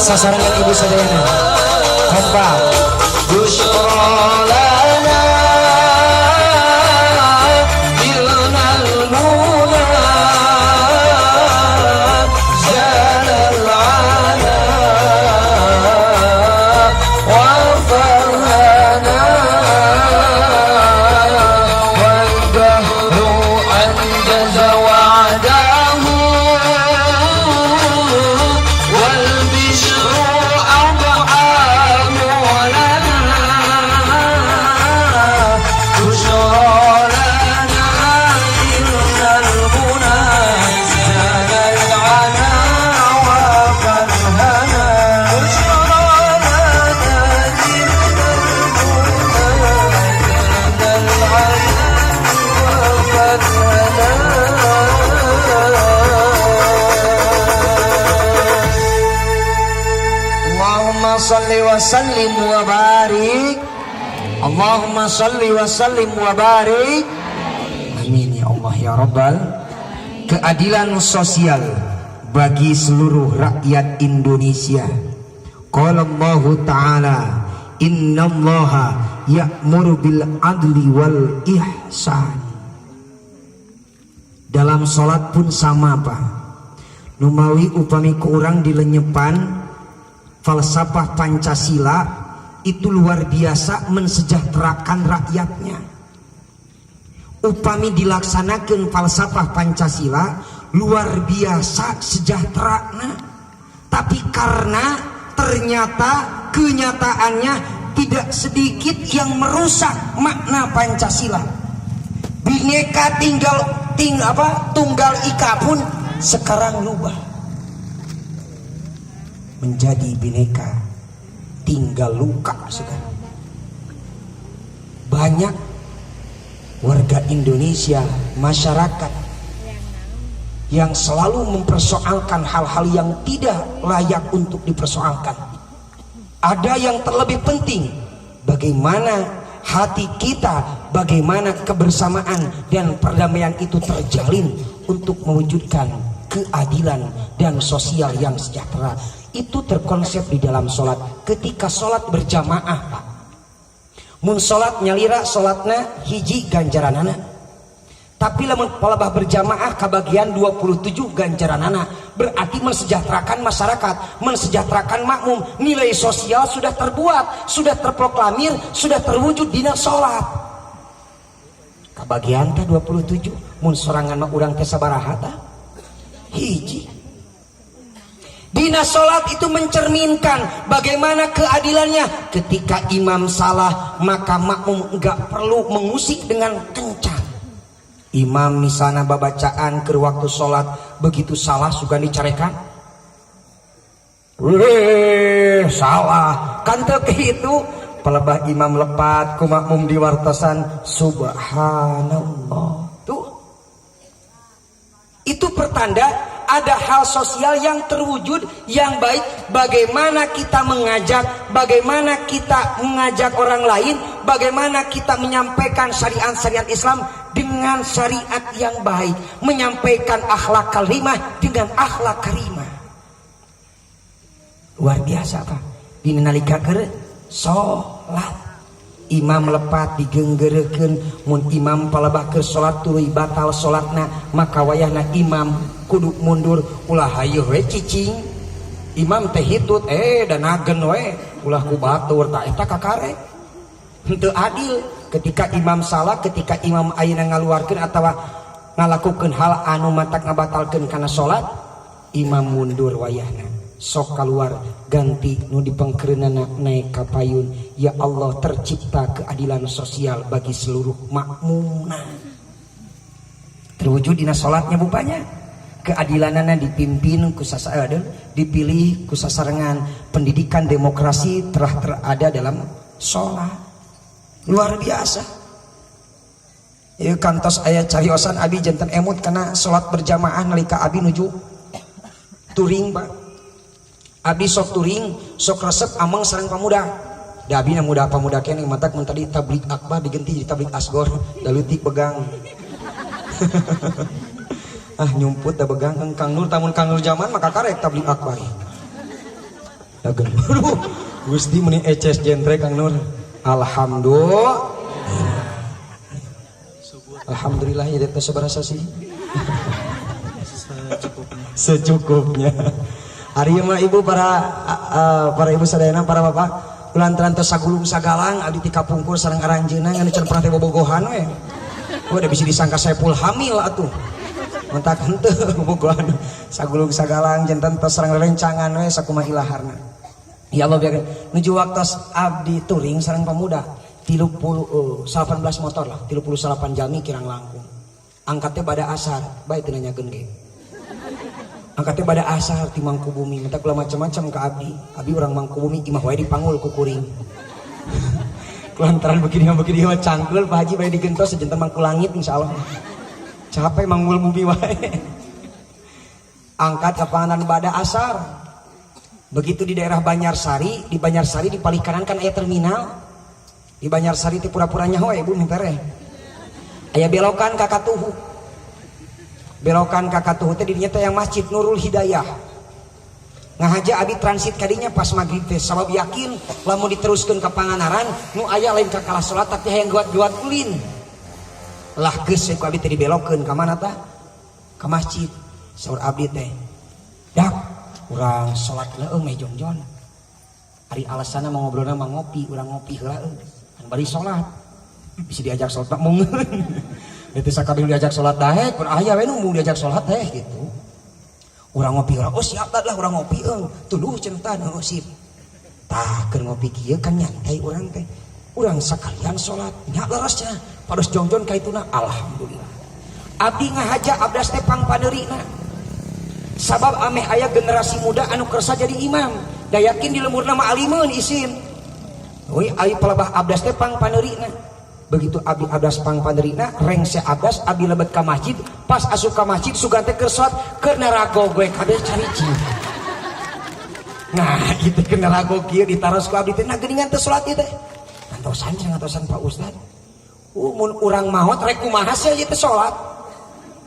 sasarengan ibu sadayana. Kompak. بشرى لنا نلنا المنى زال العنا وفرهنا والدهر أنجز وعده والبشر أضحى لنا بشرى لنا نلنا المنى زال العنا وفرهنا بشرى لنا نلنا المنى زال العنا وفرهنا. اللهم صل وسلم وبارك. اللهم صل وسلم وبارك. Amin ya Allah ya Rabbal. Keadilan sosial bagi seluruh rakyat Indonesia. قال الله تعالى إن الله يأمر بالعدل والإحسان. Dalam sholat pun sama, Pak. Numawi upami ku urang dilenyepan, falsafah Pancasila itu luar biasa mensejahterakan rakyatnya. Upami dilaksanakan falsafah Pancasila, luar biasa sejahtera. Tapi karena ternyata kenyataannya tidak sedikit yang merusak makna Pancasila. Bineka tinggal ting apa tunggal ika pun sekarang rubah menjadi bineka tinggal luka sekarang. Banyak warga Indonesia, masyarakat yang selalu mempersoalkan hal-hal yang tidak layak untuk dipersoalkan. Ada yang terlebih penting, bagaimana hati kita, bagaimana kebersamaan dan perdamaian itu terjalin untuk mewujudkan keadilan dan sosial yang sejahtera. Itu terkonsep di dalam sholat. Ketika sholat berjamaah, Pak. Mun sholat nyalira, sholatna hiji ganjaranana. Tapi lamun palebah berjamaah kabagian 27 ganjaranana. Berarti mensejahterakan masyarakat, mensejahterakan makmum. Nilai sosial sudah terbuat, sudah terproklamir, sudah terwujud dina sholat. Kabagian teh 27. Mun sorangan mah urang teh sabaraha tah? Hiji. Dina sholat itu mencerminkan bagaimana keadilannya. Ketika imam salah, maka makmum enggak perlu mengusik dengan kencang. Imam misalnya babacaan ke waktu sholat, begitu salah suka dicarekan. Weh, salah. Kan teu itu pelebah imam lepat ku makmum diwartosan subhanallah. Tuh. Itu pertanda ada hal sosial yang terwujud yang baik. Bagaimana kita mengajak, bagaimana kita mengajak orang lain, bagaimana kita menyampaikan syariat-syariat Islam dengan syariat yang baik, menyampaikan akhlak karimah dengan akhlak karimah. Luar biasa, Pak. Dina nalika keur salat, imam lepat digenggerekeun. Mun imam palebah keur salat tuluy batal salatna, maka wayahna imam kudu mundur. Ulah hayoh we cicing, imam teh hitut danagen we, ulah ku batur. Tak eta kakare henteu adil. Ketika imam salah, ketika imam ayeuna ngaluarkeun atawa ngalakukeun hal anu matak ngabatalkeun kana salat, imam mundur wayahna, sok keluar ganti nu dipengkereunana naik ka payun. Ya Allah, tercipta keadilan sosial bagi seluruh makmumna, terwujud dina salatnya. Bupanya keadilanana dipimpin ku dipilih ku sasarengan. Pendidikan demokrasi telah terada dalam sholat. Luar biasa ya. Kantos aya cariosan, abi janten emut karena sholat berjamaah nalika abi nuju touring, Pak. Abi sok touring, sok resep ameng sareng pamuda. Da abi na muda, pamuda keneh. Matak mun tadi tablig akbar diganti jadi tablig asgor, da leutik begang. Ah, nyumput da begang. Kang Nur, tamun Kang Nur zaman maka karek tablig akbar. Dagen. Aduh, Gusti meni eces genre Kang Nur. Alhamdulillah. Alhamdulillah ya teh sabaraha sih? Secukupnya. Secukupnya. Ari mah ibu para ibu sadayana, para bapak, kulantaran tos sagulung sagalang abdi ti kapungkur sareng aranjeunna ngan can pernah teh bobogohan we. Udah bisa disangka Saepul hamil atuh. Mentak henteu bobogohan sagulung sagalang janten tos sareng rerencangan we sakumaha ilaharna. Ya Allah biarkan nuju waktos abdi touring sareng pemuda 30 18 motor lah, 38 jalmi kirang langkung. Angkatnya pada asar, bae teu nanyakeun ge. Angkatnya pada asar ti Mangkubumi, minta kula macam-macam ke abdi. Abdi urang Mangkubumi imah wae dipanggul ku kuring. Kulantaran begini begini mah cangkul Pak Haji bae digentos sejanten mangku langit insyaallah. Capek manggul bumi wae. Angkat ke Pangandaran pada asar. Begitu di daerah Banjarsari, di Banjarsari di palih kanan kan aya terminal. Di Banjarsari teh pura-pura nyaho ibu mintere. Aya belokan ka Katuhu. Belokan ka Katuhu teh didinya teh yang Masjid Nurul Hidayah. Ngahaja abi transit kadinya pas maghrib teh sabab yakin lamun diteruskeun ka Pangandaran nu aya lain ka kalah salat tapi hayang guat-guat ulin. Lah geus ku abi teh dibelokeun ka mana tah? Ka masjid. Saur abdi teh. Dak urang salat heula euy meh jongjon. Ari alasanna mau ngobrolna mah ngopi, urang ngopi heula euy. Kan bari salat. Bisa diajak salat mah mungeun. Itu sakabeh diajak salat daek, pun aya we nu mau diajak salat teh gitu. Urang ngopi heula, oh siap lah urang ngopi euy. Tuluh cenah tah heuh sip. Tah keur ngopi kieu kan nyantai urang teh. Urang sakalian salat, nya leres cenah. Pados jongjon ka ituna alhamdulillah. Abdi ngahaja abdas teh pangpaneurina. Sabab ameh aya generasi muda anu kersa jadi imam. Da yakin di lemurna mah alimeun isin. Euy ai palebah abdas teh pangpaneurina. Begitu abdi abdas pangpaneurina, rengse abdas abdi lebet ka masjid, pas asup ka masjid sugan teh keur salat, keur narago gue kabeh caricing. Nah, itu keur narago kieu ditaros ku abdi teh, nah geuningan teh salat ieu teh. Ngantosan cenah ngantosan Pak Ustad. Mun urang maot rek kumaha sih ieu teh salat.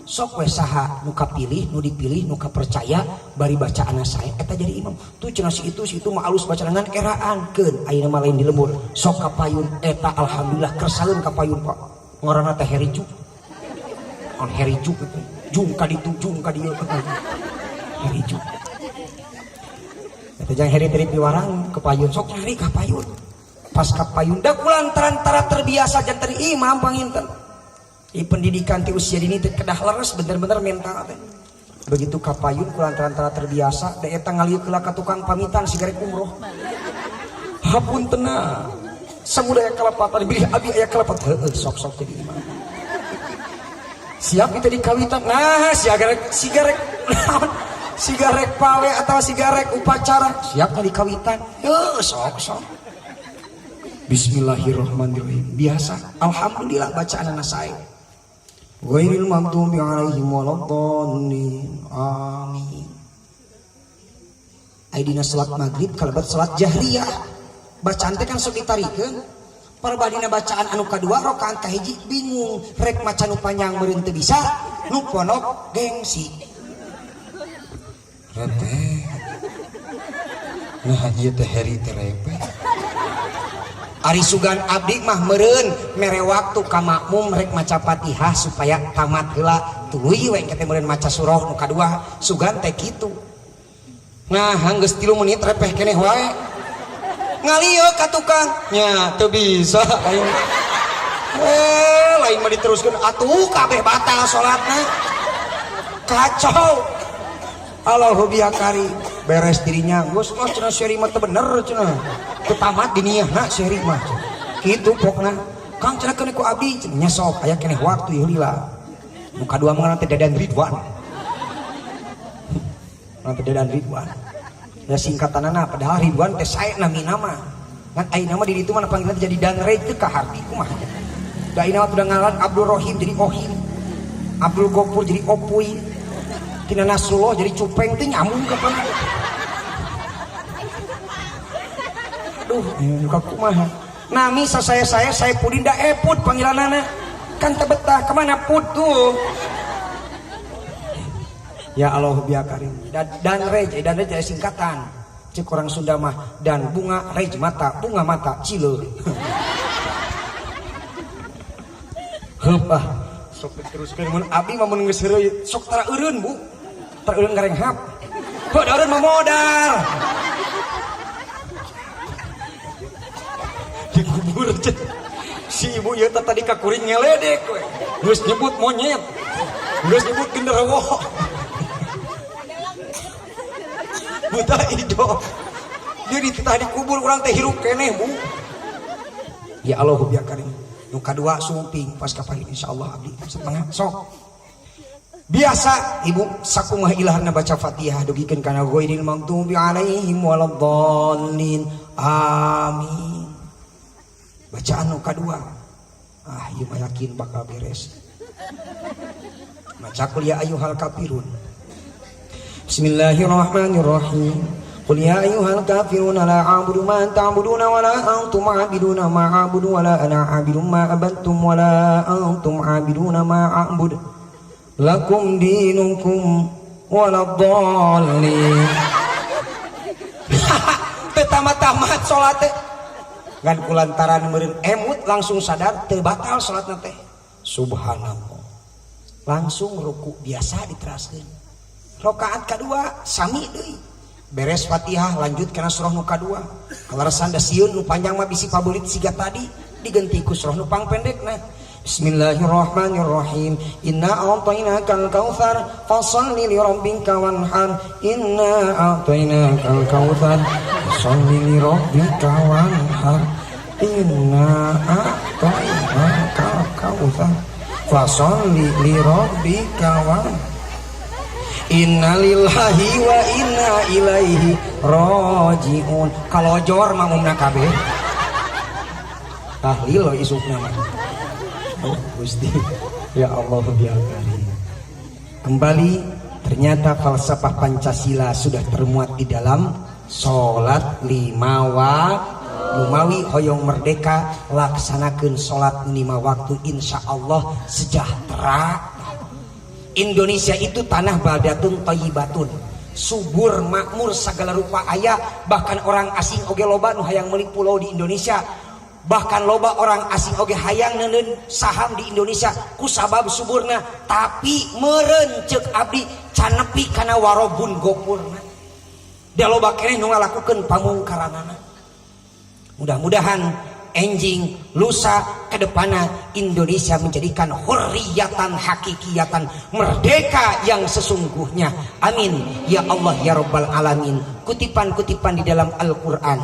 Sok we saha nu kapilih, nu dipilih, nu kapercaya bari bacaanna sae eta jadi imam. Tuh cenah si itu mah alus bacaan ngan eraan keun ayeuna mah lain di lembur. Sok kapayun eta alhamdulillah kersaeun kapayun Pak. Ngaranna teh Heri Juk. On Heri Juk itu. Jung ka ditu, jung ka dieu. Heri Juk. Eta jang Heri teh piwarang kapayun sok nyari kapayun. Pas kapayun da kulantaran tara terbiasa janten imam panginten. Di pendidikan ti usia dini teh kedah leres bener-bener mental teh. Begitu kapayun kulantaran tara terbiasa da eta ngalieu heula ka tukang pamitan sigarek umroh. Hapuntenna. Samuda aya kalepatan bilih abi aya kalepat heueuh sok-sok jadi imam. Siap kita dikawitan. Nah, sigarek naon? Sigarek pawe atau sigarek upacara. Siap tadi kawitan. Heuh sok-sok. Bismillahirrahmanirrahim. Biasa. Alhamdulillah bacaan anak saya. Ghairil maghdubi alaihim waladdallin. Amin. Aidina salat maghrib kalebat salat jahriyah. Bacaan teh kan sok ditarikeun. Parbadina bacaan anu kadua rakaat kahiji bingung rek maca nu panjang meureun teu bisa, nu pondok gengsi. Repet. Nah ieu teh Heri teh repet. Ari sugan abdi mah meureun mere waktu ka makmum rek maca Fatihah supaya tamat heula tuluy we engke teh meureun maca surah nu kadua sugan teh kitu. Nah geus 3 menit repeh keneh wae. Ngalieu ka tukang nya teu bisa lain. Lain mah diteruskeun atuh kabeh batal salatna. Kacau. Allahu biakari beres dirinya geus oh cenah seri mah teu bener cenah. Teu tamat diniyahna seri mah. Kitu pokna. Kang cenah keun ku abdi cenah nya sok aya keneh waktu ieu lila. Nu kadua mah teh Dadan Ridwan. Nanti Dadan Ridwan. Ya singkatanana padahal Ridwan teh sae namina mah. Ngan ayeuna mah di ditu mah panggilan jadi Danre teu kaharti kumaha. Da ayeuna mah udah ngaran Abdul Rohim jadi Ohim. Abdul Gopur jadi Opui. Tina Nasrullah jadi Cupeng teh nyambung ka mana. Aduh, ka kumaha. Nami sasaya-saya saya pudin da eput panggilanana. Kan teu betah kemana put tuh. Ya Allah biya karim. Dan reje singkatan. Cek orang Sunda mah dan bunga rej mata, bunga mata cileur. Heup ah, sok diteruskeun mun abdi mah mun geus heureuy sok tara eureun, Bu. Tara eureun ngarenghap. Heuh da eureun mah modal. Dikubur cek. Si ibu ieu teh tadi ka kuring ngeledek we. Geus nyebut monyet. Geus nyebut genderuwo. Buta ido. Dia dititah dikubur urang teh hirup keneh, Bu. Ya Allah ya Karim. Nu kadua sumping pas kapahit insyaallah abdi setengah sok. Biasa ibu sakumaha ilahna baca Fatihah dugikeun kana ghairil maghdubi alaihim waladdallin. Amin. Bacaan nu kadua. Ah, ieu mah yakin bakal beres. Maca qul ya ayyuhal kafirun. Bismillahirrahmanirrahim. Qul ya ayyuhal kafirun la a'budu ma ta'buduna wa la antum 'abiduna ma a'budu wa la ana 'abidun ma abadtum wa la antum 'abiduna ma a'bud. Lakum dinukum waladdallin. Teu tamat-tamat salat teh. Ngan kulantaran meureun emut langsung sadar teu batal salatna teh. Subhanallah. Langsung ruku biasa diteraskeun. Rakaat kadua sami deui. Beres Fatihah lanjut kana surah nu kadua. Kaleresan da sieun nu panjang mah bisi pabeulit siga tadi digenti ku surah nu pangpendekna. Bismillahirrahmanirrahim. Inna a'tainakal kautsar fasholli li rabbika wanhar. Inna a'tainakal kautsar fasholli li rabbika wanhar. Inna a'tainakal kautsar fasholli li rabbika wanhar. Inna lillahi wa inna ilaihi rajiun. Kalojor makmumna kabeh. Tahlil isukna mah. Oh Gusti, ya Allah ya Karim. Kembali ternyata falsafah Pancasila sudah termuat di dalam salat lima waktu. Lumawi hoyong merdeka laksanakeun salat 5 waktu insya Allah sejahtera. Indonesia itu tanah baldatun thayyibatun, subur makmur segala rupa aya, bahkan orang asing oge loba nu hayang meuli pulau di Indonesia. Bahkan loba orang asing oge hayang neuneun saham di Indonesia kusabab suburna, tapi meureun ceuk abdi can nepi kana warobun gopurna. Dia loba keneh nu ngalakukeun pamungkaranana. Mudah-mudahan enjing lusa kedepana Indonesia menjadikan hurriyatan hakikiyatan, merdeka yang sesungguhnya. Amin ya Allah ya Rabbal alamin. Kutipan-kutipan di dalam Al-Quran,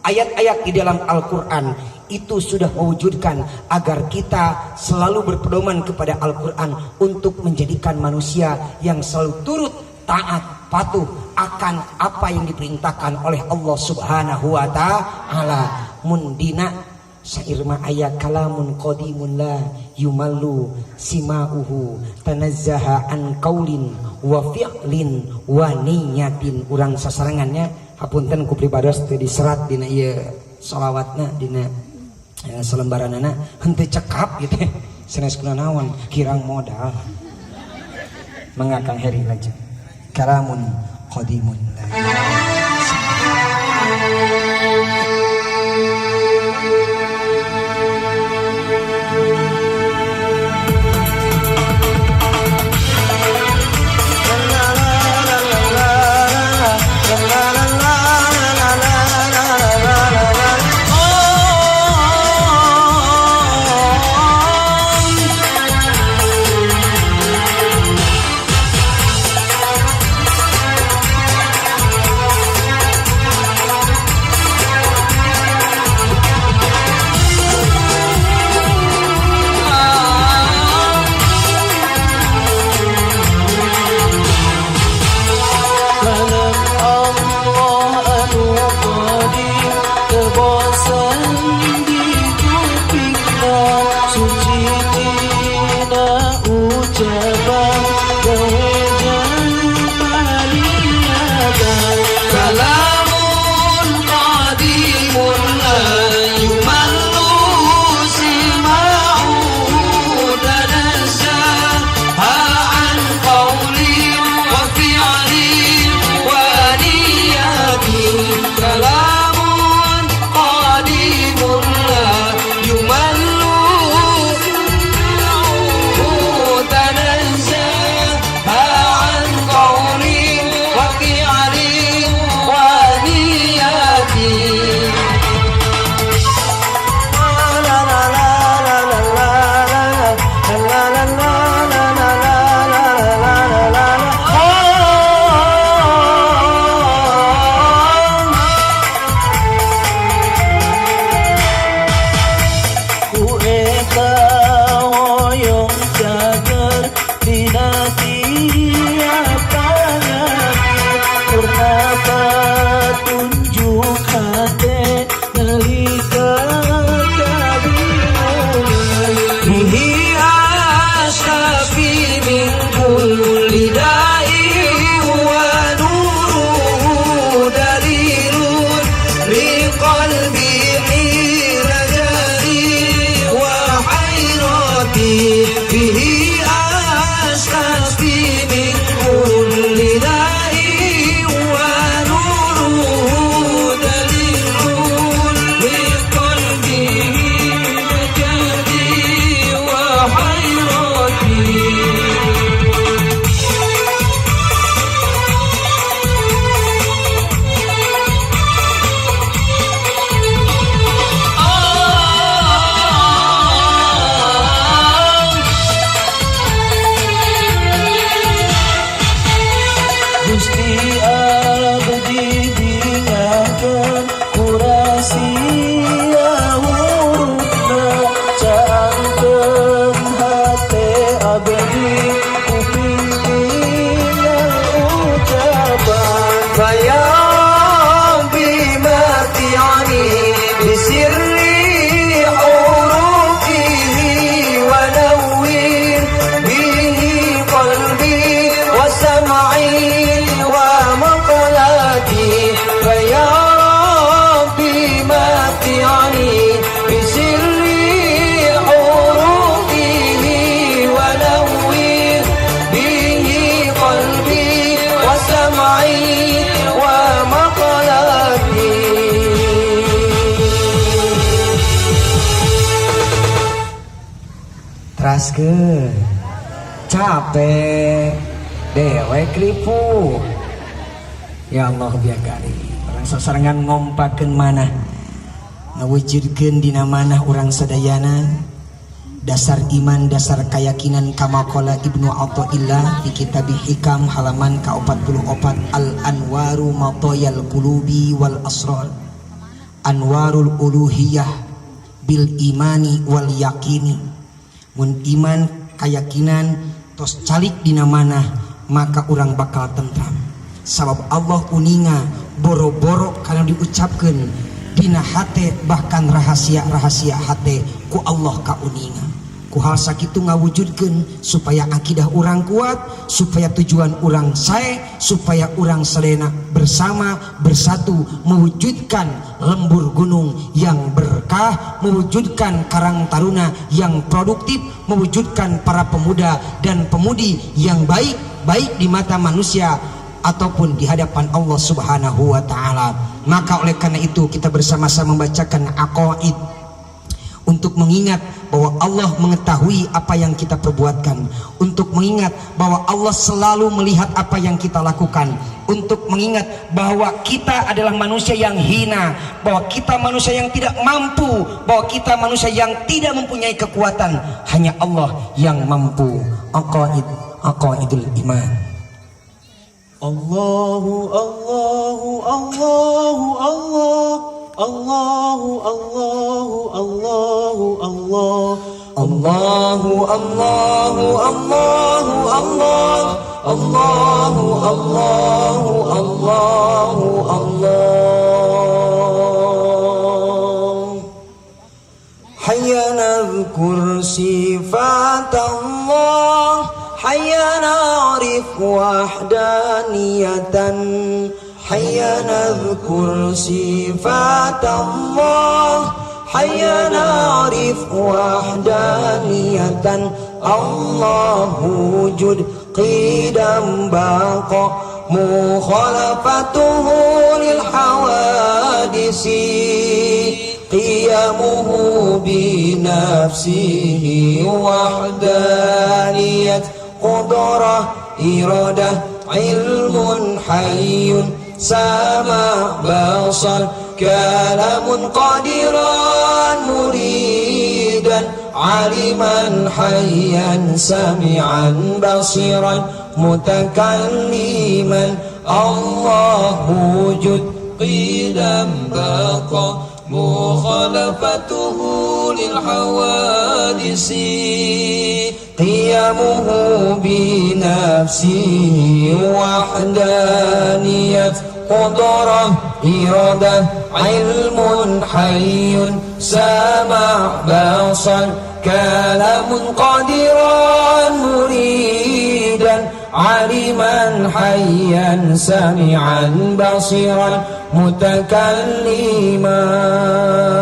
ayat-ayat di dalam Al-Quran itu sudah mewujudkan agar kita selalu berpedoman kepada Al-Quran untuk menjadikan manusia yang selalu turut taat patuh akan apa yang diperintahkan oleh Allah Subhanahu wa taala. Mundina sairma aya kalamun qadimun la yumallu simauhu tanazzaha an qaulin wa fi'lin wa niyatin. Urang sasarengannya hapunten ku pribados teu diserat dina ieu salawatna dina salembaranana henteu cekap gitu sanes kunanaon kirang modal. Mangga Kang Heri lajeng kalamun qadimun la فيا ربي متعني بسر حروفه ونور به قلبي وسمعي ومقلاتي. فيا ربي متعني بسر حروفه ونور به قلبي وسمعي ومقلاتي. Teraskeun. Capek dewek ripuh. Ya Allah ya Karim. Urang sasarengan ngompakeun manah, ngawujudkeun dina manah urang sadayana dasar iman, dasar keyakinan, kama qala Ibnu Athaillah fi kitab Hikam halaman ka-44, al anwaru matayal qulubi wal asrar, anwarul uluhiyah bil imani wal yakini. Mun iman keyakinan tos calik dina manah, maka urang bakal tentram, sabab Allah uninga boro-boro kana diucapkeun dina hate, bahkan rahasia-rahasia hate ku Allah kauninga. Ku hal sakitu ngawujudkeun supaya akidah urang kuat, supaya tujuan urang sae, supaya urang sadayana bersama bersatu mewujudkan lembur gunung yang berkah, mewujudkan Karang Taruna yang produktif, mewujudkan para pemuda dan pemudi yang baik, baik di mata manusia ataupun di hadapan Allah Subhanahu wa taala. Maka oleh karena itu kita bersama-sama membacakan aqaid untuk mengingat bahwa Allah mengetahui apa yang kita perbuatkan, untuk mengingat bahwa Allah selalu melihat apa yang kita lakukan, untuk mengingat bahwa kita adalah manusia yang hina, bahwa kita manusia yang tidak mampu, bahwa kita manusia yang tidak mempunyai kekuatan, hanya Allah yang mampu. Aqaid, aqaidul iman. Allahu Allahu Allahu Allah Allahu Allahu Allahu Allah. Allahu Allahu Allahu Allah Allahu Allahu Allahu Allah. Hayya nadhkur sifat Allah, hayya na'rif wahdaniyatan, hayya nadhkur sifat Allah, hayya na'rif wahdaniyatan. Allahu wujud qidam baqa mukhalafatuhu lil hawadisi, qiyamuhu bi nafsihi wahdaniyat qudrah iradah ilmun hayyun sama basar kalamun qadiran muridan aliman hayyan sami'an basiran mutakalliman. Allahu wujud qidam baqa mukhalafatuhu lil hawadisi, qiyamuhu bi nafsihi wahdaniyat qudrah iradah ilmun hayyun sama basar kalamun qadiran muridan aliman hayyan sami'an basiran mutakalliman.